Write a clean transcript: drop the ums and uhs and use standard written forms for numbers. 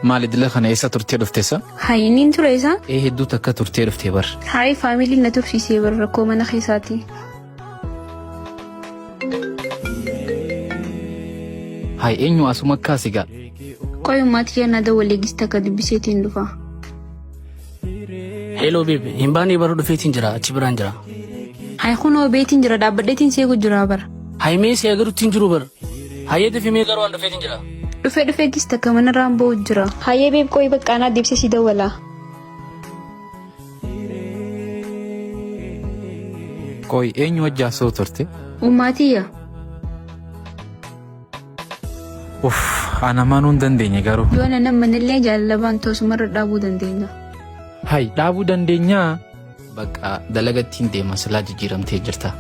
Maali dila kana eessa turtee dhufte sa? Hayi niin ture isaa? Ee hedduu takka turtee dhufte bar. Hayi faamiliin na tursiisee bar rakkoo mana keessaati. Hayi eenyu asuma kaasi gaa. Qoy ummaa tiyya na dawwalee gis takka dubbiseetiin dhufa. Hello babe, hin baanee bara dhufeetiin jira, achi biraan jira. Hayi kunoo beetiin jira dhaabbadheetiin seegu jira bara. Hayi mee si agarutti hin jiru bar. Hayyee dafii mee garuu an dhufeetiin jira. Dhufee dhufee gis takka manarraan ba'u jira. Hayyee beeb qoy baqqaanaa deebisee si dawwala. Qoy eenyu wajji haasa'u turte? Ummaa tiyya. Uff, ana amanuu hin dandeenye garuu. Yoo na nammanillee jaalala baan toosumarra dhaabuu dandeenya. Hay dhaabuu dandeenyaa? Bakka dalagattiin deema silaa jijjiiramtee jirta.